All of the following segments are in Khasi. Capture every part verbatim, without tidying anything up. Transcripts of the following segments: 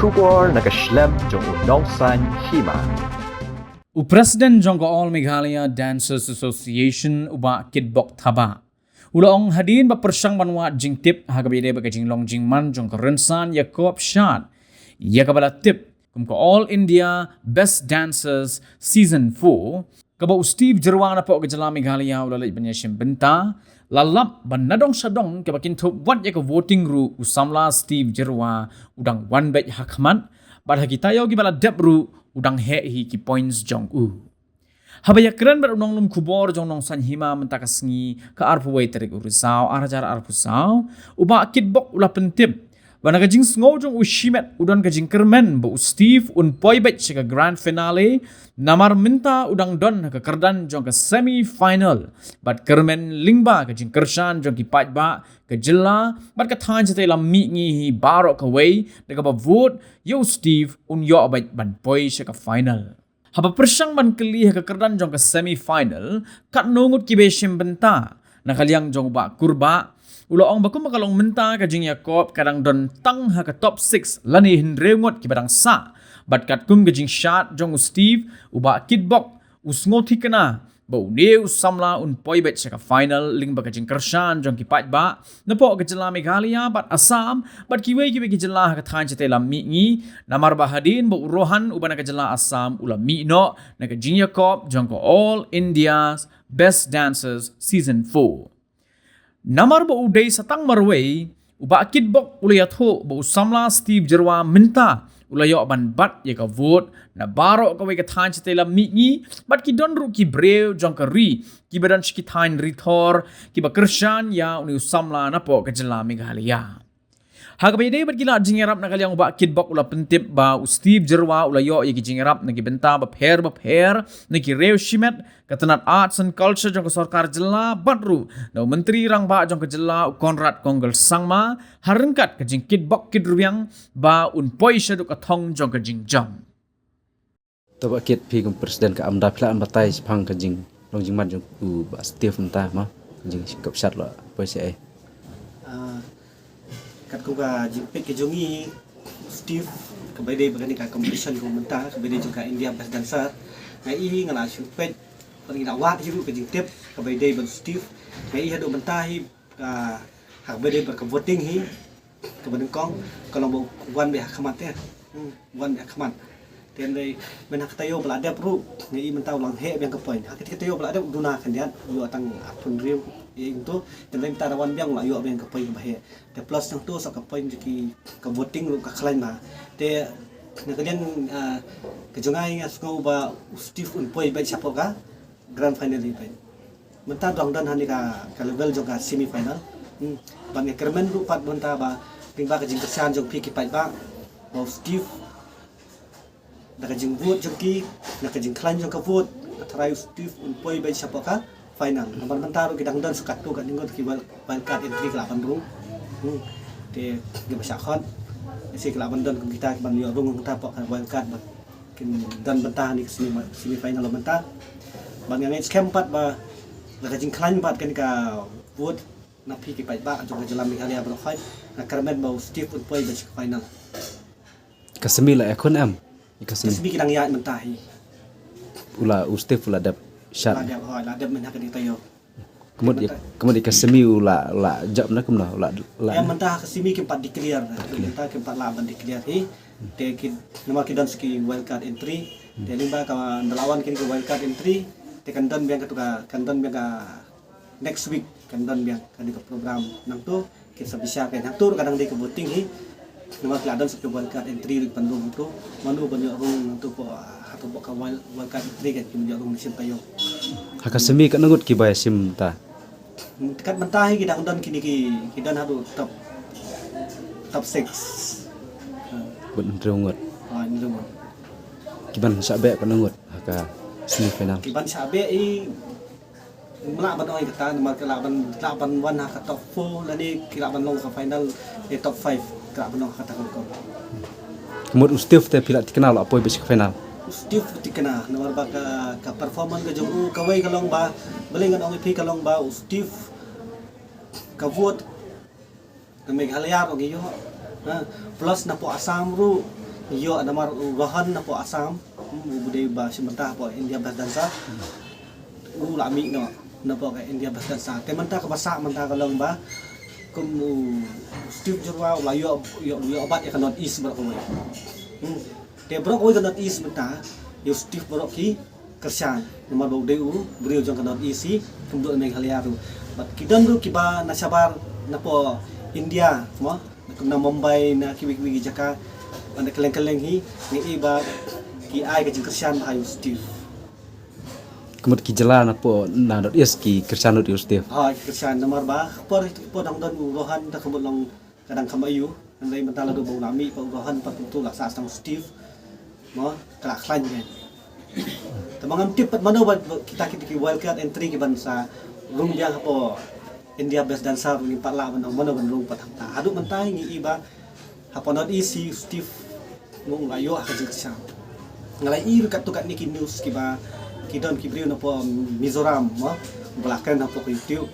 Khubor na ka shlem jong u Nongsaiñ Hima. U President jong ka All Meghalaya Dancers Association, u Bah Kitbok Thabah, u la ong hadien ba pyrshang ban wad jingtip ha kaba ïadei bad ka jinglong jingman jong ka rynsan ïakop shad ïa kaba la tip kum ka All India Best Dancers Season four, kaba u Steve Jyrwa napoh ka jylla Meghalaya u la leit ban ïashim bynta, la lap ba nadong shadong kaba kynthup wat ïa ka voting ruh, u samla Steve Jyrwa u dang wan beit ha khmat, bad ha ki taïew kiba la dep ruh u dang heh hi ki points jong u. Haba ïakren bad u nonglum khubor jong Nongsaiñ Hima mynta ka sngi, ka arphew wei tarik u Risaw ar hajar arphew saw, u Bah Kitbok u la pyntip ba na ka jingsngew jong u shimet u don ka jingkyrmen ba u Steve un poi beit sha ka grand finale, namar mynta u dang don ha ka kyrdan jong ka semi final, bad kyrmen lyngba ka jingkyrshan jong ki paidbah ka jylla bad ka thaiñ shatei lam mihngi hi baroh kawei, da kaba vote ïa u Steve un ïoh beit ban poi sha ka final. Haba pyrshang ban kylli ha ka kyrdan jong ka semi final, katno ngut kiba ïashim bynta, na ka liang jong u Bah Kurbah, u la ong ba kumba ka long mynta ka jingïakop ka dang don tang ha ka top six lane hynriew ngut kiba dang sah. Bad katkum ka jingshad jong u Steve, u Bah Kitbok u sngewthikna ba une u samla un poi beit sha ka final lyngba ka jingkyrshan jong ki paidbah napoh ka jylla Meghalaya bad Assam bad kiwei kiwei ki jylla ha ka thaiñ shatei lam mihngi, namar ba hadien ba u Rohan uba na ka jylla Assam u la mih noh na ka jingïakop jong ka All India Best Dancers Season four. Namar ba u dei sa tang marwei, u Bah Kitbok u la ïathuh ba u samla Steve Jyrwa mynta u la ïoh ban bat ïa ka vote na baroh kawei ka thaiñ shatei lam mihngi, bad ki don ruh ki briew jong ka ri kiba don sha ki thaiñ rithor kiba kyrshan ïa une u samla napoh ka jylla Meghalaya. Ha kaba ïadei bad ki lad jingïarap, na ka liang u Bah Kitbok u la pyntip ba u Steve Jyrwa u la ïoh ïa ki jingïarap na ki bynta bapher bapher na ki riew shimet, ka tnat Arts and Culture jong ka sorkar jylla, bad ruh na u Myntri Rangbah jong ka jylla u Conrad Kongkal Sangma, ha ryngkat ka jingkitbok kitrwiang ba un poi shaduh ka thong jong ka jingjop. To Bah Kit, phi kum president ka AMDA, phi lah ban batai shaphang ka jinglong jingman jong u Bah Steve mynta mo, ka jingkop shad la poi sha ei? Ah, katkum ka jingpeit ka jong ngi, Steve, kaba ïadei bad kane ka competition ka mynta, kaba ïadei jong ka India Best Dancer, nga i nga la shu peit bad ngi la wad hi ruh ka jingtip kaba ïadei bad Steve. Nga i haduh mynta hi ka, ha kaba ïadei bad ka voting hi, kaba nyngkong ka long ba u wan beit ha khmat, eh. Hmm, wan beit ha khmat. Te hynrei mynta ha ka taïew ba la dep ruh nga i mynta u lang heh biang ka point. Ha ka taïew ba la dep u duna khyndiat, u ïoh tang arphew hynriew ïa i kumto. Te hynrei mynta da wan biang u la ïoh biang ka point kaba heh. Te plus nangto sa ka point jong ki, ka voting ruh ka khlaiñ bha. Te na ka liang, ah, ka jong nga, nga sngew ba u Steve un poi beit shapoh ka grand final hi beit. Mynta dang don hangne ka, ka level jong ka semi final. Hmm. Bad nga kyrmen ruh pat mynta ba lyngba ka jingkyrshan jong phi ki paidbah, ba u Steve, da ka jingvote jong ki, na ka jingkhlaiñ jong ka vote, ka tharai u Steve un poi beit shapoh ka final. Namar mynta ruh ki dang don sa katto katne ngut ki wild, wild card entry ki lah ban rung. Hmm. Te kiba shah khot, shi ki lah ban don kum kita ki ban ïoh rung mynta hapoh ka wild card bad kin don bynta hangne ka semi, semi final mynta. Bad nga ngeit skhem pat ba la ka jingkhlaiñ bad kane ka vote na phi ki paidbah jong ka jylla Meghalaya baroh khoit, nga kyrmen ba u Steve un poi beit sha ka final. Ka semi la ïakhun em? Ka semi. Ka semi ki dang ïaid mynta hi. U la, u Steve u la dep shad. La dep, hooid, la dep mynta ha kane ka taïew. Ka mut ïa, ka mut ïa ka semi u la, u la jop na kumno, u la, u la. Ïa mynta ha ka semi kim pat declare. Mynta kim pat lah ban declare hi. Te ki, namar ki don sa ki wild card entry. Te lyngba ka, da la wan kine ki wild card entry, te kan don biang kato ka, kan don biang ka next week kan don biang kane ka program. Nangto kin sa bishar, ka nangto ruh ka dang dei ka voting hi. Namar ki la don sa ki wild card entry ruh ban rung nangto. Mano ban ïoh rung nangto, ko, ah, hato ba ka wild, wild card entry kan kin ïoh rung na sien taïew. Ha ka semi katno ngut kiba ïashim ta? Kat mynta hi ki dang don kine ki, ki don haduh top, top six. Bad hynriew ngut. Ah, hynriew ngut. Ki ban shah beh katno ngut ha ka semi final? Ki ban shah beh hi, ym lah ban ong ïa kata, namar ki lah ban, lah ban wan ha ka top four, lane ki lah ban long ha ka final, eh, top five, ki lah ban long ha kata ka rukom. Ka mut u Steve te phi la thikna u la poi beit sha ka final? U Steve thikna, namar ba ka, ka performance ka jong u kawei ka long ba, balei ngan ong ïa phi, ka long ba u Steve ka vote na Meghalaya ruh ngi ïoh. Ha, plus napoh Assam ruh Ïoh namar u Rohan napoh Assam, hmm, u dei ba shim bynta hapoh India Best Dancer. U la mih noh napoh ka India Best Dancer. Te mynta kaba sah mynta ka long ba kum u Steve Jyrwa u la ïoh, ïoh, ïoh bat ïa ka North East baroh kawei. Hmm. Te baroh kawei ka North East mynta ïa u Steve baroh ki kyrshan. Namar ba u dei u briew jong ka North East hi, kumjuh na Meghalaya ruh. Bad ki don ruh kiba na shabar napoh India, mo, na kum na Mumbai, na kiwei kiwei ki jaka, bad na kylleng kylleng hi, ngi i ba ki ai ka jingkyrshan bha ïa u Steve. Ka mut ki jylla napoh na North East ki kyrshan lut ïa u Steve. Ha, ki kyrshan namar ba ka por, ka por dang don u Rohan, da ka mut long ka dang kam aiu, hynrei mynta la dei ba u la mih pat u Rohan, pat u tu la sah tang u Steve. Mo, ka la khlaiñ ne. Te ma ngam tip pat mano ba, ba kita ki, ki wildcard entry ki ban sa rung biang hapoh India Best Dancer, ngim pat lah ban ong mano ban rung pat hangta. Haduh mynta ngi i ba hapoh North East hi u Steve mo u la ïoh ha ka jingkyrshan. Nga la i ruh katto katne ki news kiba ki don ki briew napoh Mizoram, mo, ba la kren hapoh ka YouTube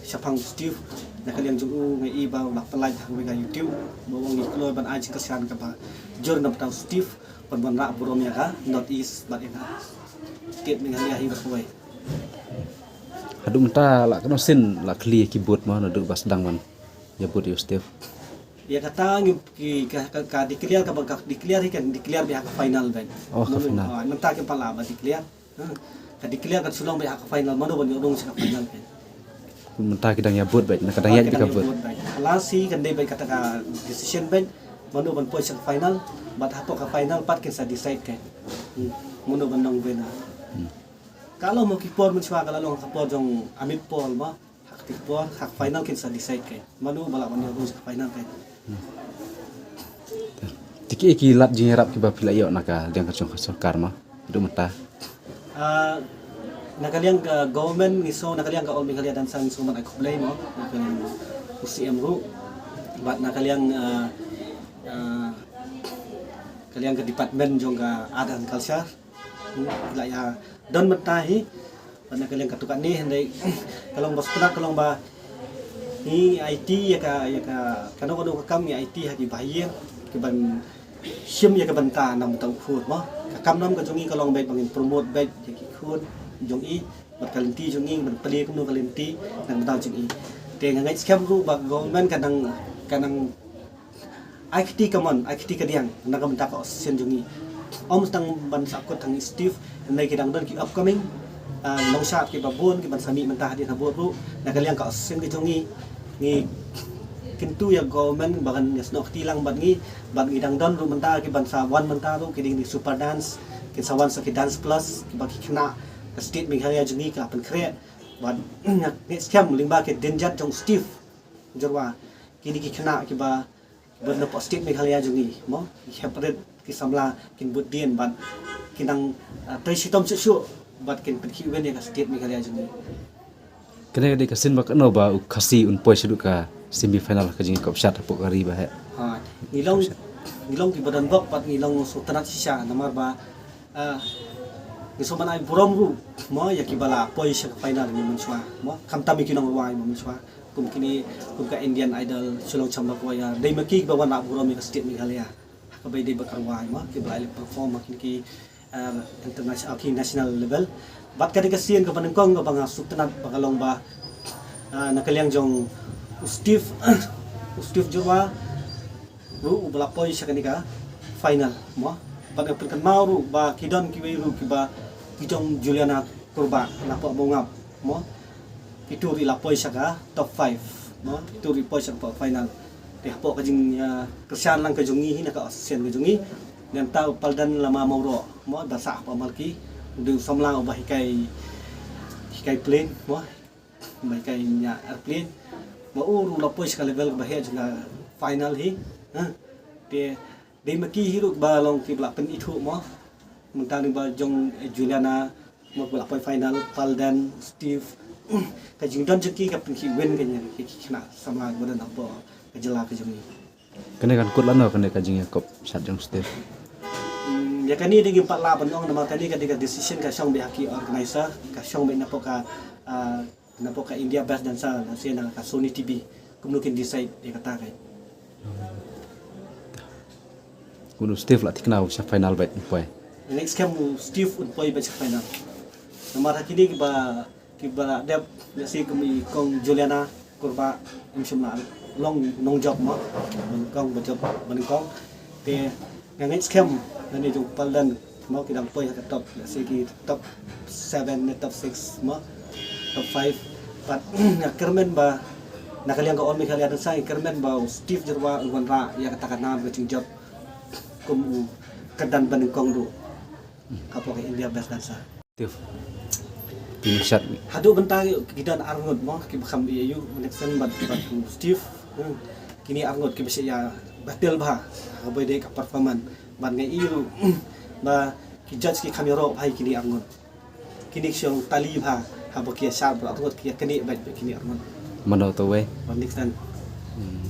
shaphang u Steve. Na ka liang jong u nga i ba u la pynlait ha kawei ka YouTube ba u ong ngi kloi ban ai jingkyrshan kaba jur na bynta u Steve, ban wanrah burom ïa ka North East bad ïa ka state Meghalaya hi baroh kawei. Haduh mynta la katno sien la khlieh ki vote, mo, naduh ba sdang ban ïa vote ïa u Steve? Ïa kata ngi, ki, ka, ka, ka declare, kaba ka declare hi kan declare beit ha ka final beit. Oh, ka final. Ah, mynta kim pat lah ba declare. Ha. Ka declare kan shu long beit ha ka final, mano ban ïoh rung sha ka final beit. Mynta ki dang ïa vote beit, na ka dang ïa, ka dang ïa vote beit. Last hi kan dei beit kata ka decision beit, mano ban poi sha ka final, bad hapoh ka final pat kin sa decide kan. Hmm. Mano ban long winner. Hmm. Ka long mo ki por mynshuwa ka la long ka por jong Amit Paul mo. Ha kata ka por, ha ka final kin sa decide kan. Mano ba lah ban ïoh rung sha ka final kan. Te ki, ki lad jingïarap kiba phi la ïoh na ka liang ka jong ka sorkar mo, haduh mynta? Ah, na ka liang ka government ngi sngew, na ka liang ka All Meghalaya Dance Centre ngi sngew ban ai khublei mo, na ka liang u C M ruh. Bad na ka liang, ah, ah, ka liang ka department jong ka art and culture. Hmm, la ïa don mynta hi. Bad na ka liang katto katne hynrei ka long ba sngewtynnat, ka long ba ngi aiti ïa ka, ïa ka, kano kano ka kam ngi aiti ha ki bahaïing ki ban shim ïa ka bynta na ka bynta u khun mo. Ka kam nam ka jong ngi ka long beit ba ngin promote beit ïa ki khun jong i bad ka lynti jong ngi, ban plie kumno ka lynti na ka bynta jong i. Te nga ngeit skhem ruh ba government ka nang, ka nang ai kti kamon, ai kti kadiang na ka bynta ka association jong ngi. Ym tang ban sahkut tang i Steve, hynrei ki dang don ki upcoming, ah, nongshad kiba bun ki ban sa mih mynta hadien habud ruh na ka liang ka association ka jong ngi. Ngi kyntu ïa government ba kan ïasnoh kti lang bad ngi, bad ngi dang don ruh mynta ki ban sa wan mynta ruh, ki dei ki super dance, kin sa wan sa ki dance plus kiba ki khynnah ka state Meghalaya jong ngi ka la pynkhreh. Bad nga ngeit skhem lyngba ki dienjat jong Steve Jyrwa, kine ki khynnah kiba bad napoh state Meghalaya jong ngi mo, ki hep rit, ki samla kin bud dien bad kin nang, ah, trei shitom shuh shuh bad kin pynkhih win ïa ka state Meghalaya jong ngi. Kane ka dei ka sien ba kano ba u Khasi un poi shaduh ka semi final ka jingïakop shad hapoh ka ri ba heh? Ha, ngi long, ngi long kiba don bok bad ngi long sngewtynnat shisha namar ba, ah, ngi sngewbha ban ai burom ruh mo ïa kiba la poi sha ka final mo mynshuwa mo, khamtam ïa ki nongrwai mo mynshuwa. Kum kine, kum ka Indian Idol, Shillong Chamber Choir, dei ma ki ba wan la burom ïa ka state Meghalaya ha kaba ïadei bad ka rwai mo, kiba la perform ha kine ki, ah, international, ki national level. Bad ka dei ka sien kaba nyngkong kaba nga sngewtynnat ba ka long ba, ah, na ka liang jong u Steve, u Steve Jyrwa ruh uba la poi sha kane ka final mo. Bad nga pynkynmaw ruh ba ki don kiwei ruh kiba ki jong Juliana Kurbah napoh Mawngap mo. Kitu ruh la poi sha ka top five mo, kitu ruh poi sha ka final. Te hapoh ka jing, ah, kyrshan lang ka jong ngi hi na ka association ka jong ngi, nangta u Palden Lama Mawroh mo, ba sah hapoh Malki, u dei u samla uba hikai, hikai plane mo, uba hikai ñiah airplane. Ba u ruh la poi sha ka level kaba heh jong ka final hi. Ha. Te dei ma ki hi ruh ba long kiba la pynithuh mo. Mynta ni ba jong, eh, Juliana mo ba la poi final, Palden, Steve. Ka jingdon jong ki ka pynkhih win ka jong ki khynnah samla ba don hapoh ka jylla ka jong ngi. Kane kan kut lano kane ka jingïakop shad jong Steve? Hmm, ïa kane dei ngim pat lah ban ong namar kane ka dei ka decision ka shong beit ha ki organizer, ka shong beit napoh ka, ah, napoh ka India Best Dancer, na sien na ka Sony T V, kumno kin decide ïa kata ka. Mano Steve la thikna u sha final bad u poi. Next game u Steve un poi bad sha final. Namar ha kini kiba kiba la dep, lehse kum i kong Juliana Kurbah, im shym la long nongjop mo. Ban kong ba jop ban kong. Te nga ngeit skhem lane jong Palden mo ki dang poi ha ka top, lehse ki top seven ne top six mo, top five. But nga kyrmen ba na ka liang ka All Meghalaya Dance Sangha nga kyrmen ba u Steve Jyrwa u wanrah ïa kata ka nam ka jingjop kum u kyrdan banyngkong duh hapoh ka India Best Dancer. Tip. Tip shat. Haduh mynta ki don arngut mo kiba kham ïa u Nixon bad bad u Steve. Hmm. Kini arngut kiba sha ïa battle bha ha kaba ïadei ka performance bad nga ïa u ba ki judge ki kham ïaroh bha ïa kini arngut. Kini ki shong tali bha haba ki ïa shad bad arngut ki ïa kane bad bad kini arngut. Mano to wei. Bad Nixon. Hmm.